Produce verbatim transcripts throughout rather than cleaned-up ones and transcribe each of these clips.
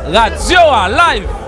Radyo a live.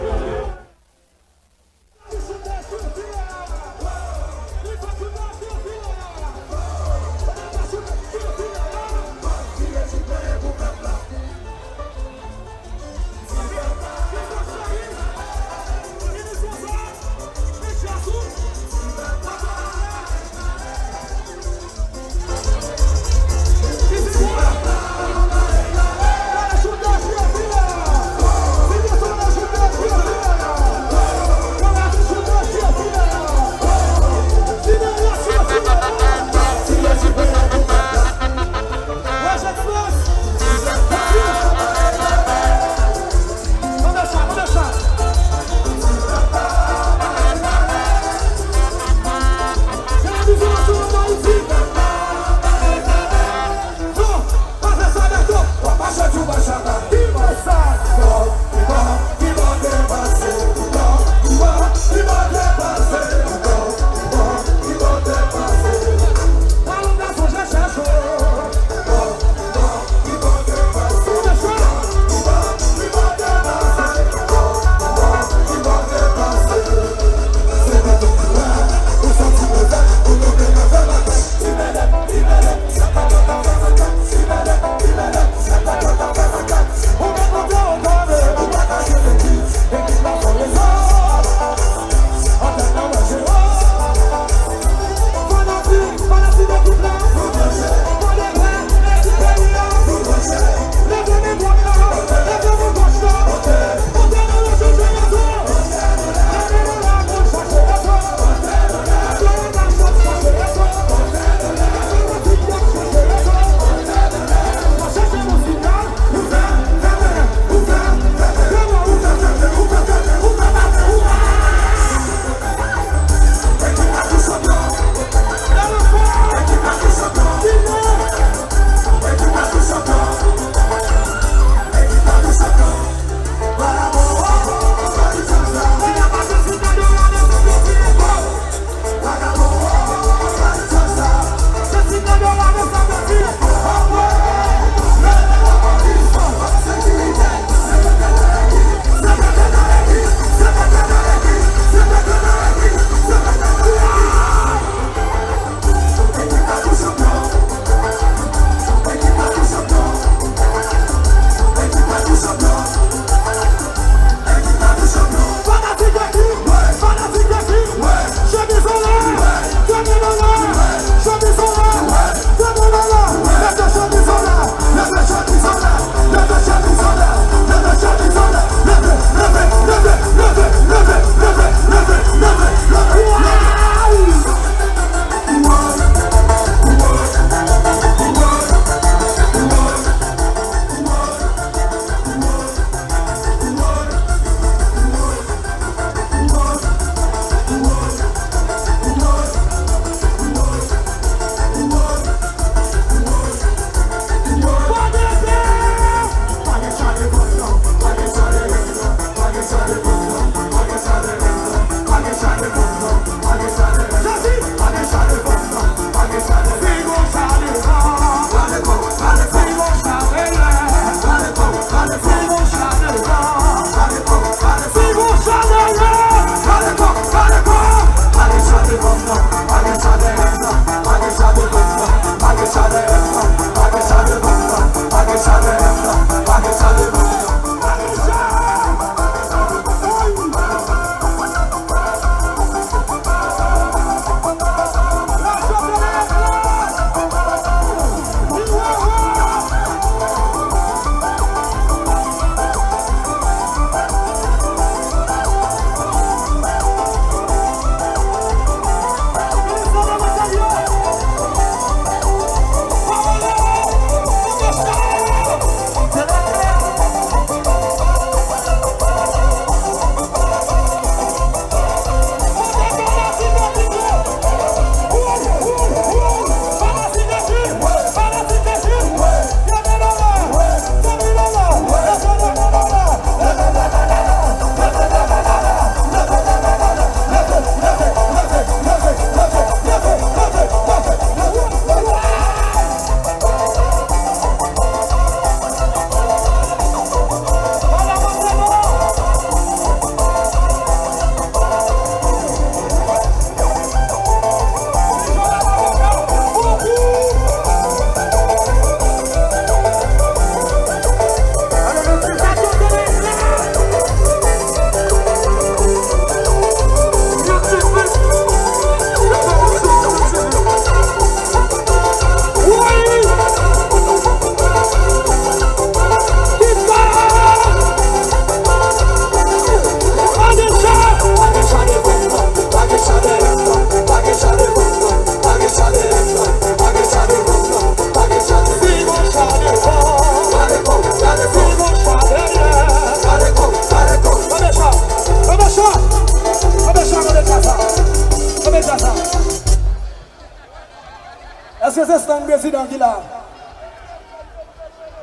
Prezidan ki la.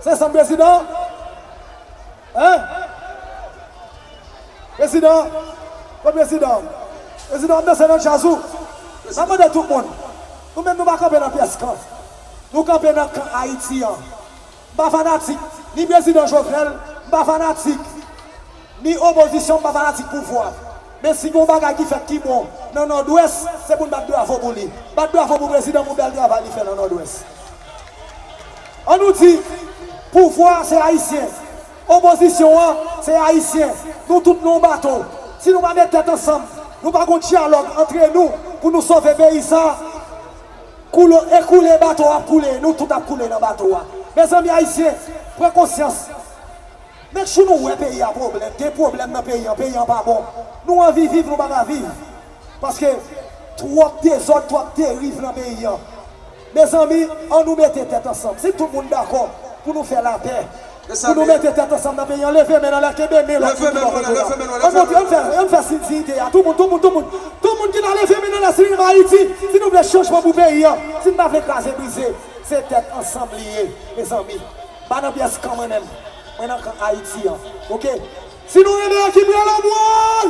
Se sanm prezidan? Hein? Prezidan? Kot prezidan? Prezidan ap danse nan djaz ou. M ap mande tout moun. Nou menm nou pa kanpe nan pyès kan. Nou kanpe nan kan Ayiti an. M pa fanatik ni prezidan Jovenel, m pa fanatik ni opozisyon, m pa fanatik pouvwa. Men si gen yon bagay ki fèt ki bon nan Nòdwès, se pou n bat bravo pou li. Bat bravo pou prezidan pou bèl travay li fè nan Nòdwès. An nou di, pouvwa se ayisyen, opozisyon an se ayisyen. Nou tout nan yon bato. Si nou pa met tèt ansanm, nou pa gon dyalòg antre nou pou nou sove peyi sa, koule, e koule bato ap koule, nou tout ap koule nan bato a. Mezanmi ayisyen, pran konsyans. Make sure nou wè peyi a pwoblèm. Gen pwoblèm nan peyi an. Peyi an pa bon. Nou anvi viv, nou pa ka viv. Paske twòp dezòd, twòp deriv nan peyi an. Mezanmi, an nou mete tèt ansanm. Si tout moun dakò pou nou fè lapè, pou nou mete tèt ansanm nan peyi an, leve men nan lè, kenbe men lòt moun ki bò kote a. An montre, an fè, an fè siy diyite a. Tout moun, tout moun, tout moun. Tout moun ki la, leve men nan lè, si nou renmen Ayiti, si nou vle chanjman pou peyi an, si nou pa vle kraze brize, se tèt ansanm li ye, mezanmi. M pa nan pyès kan mwen menm. Mwen nan kan Ayiti an. Oke? Si nou renmen ekip Real Obwòl!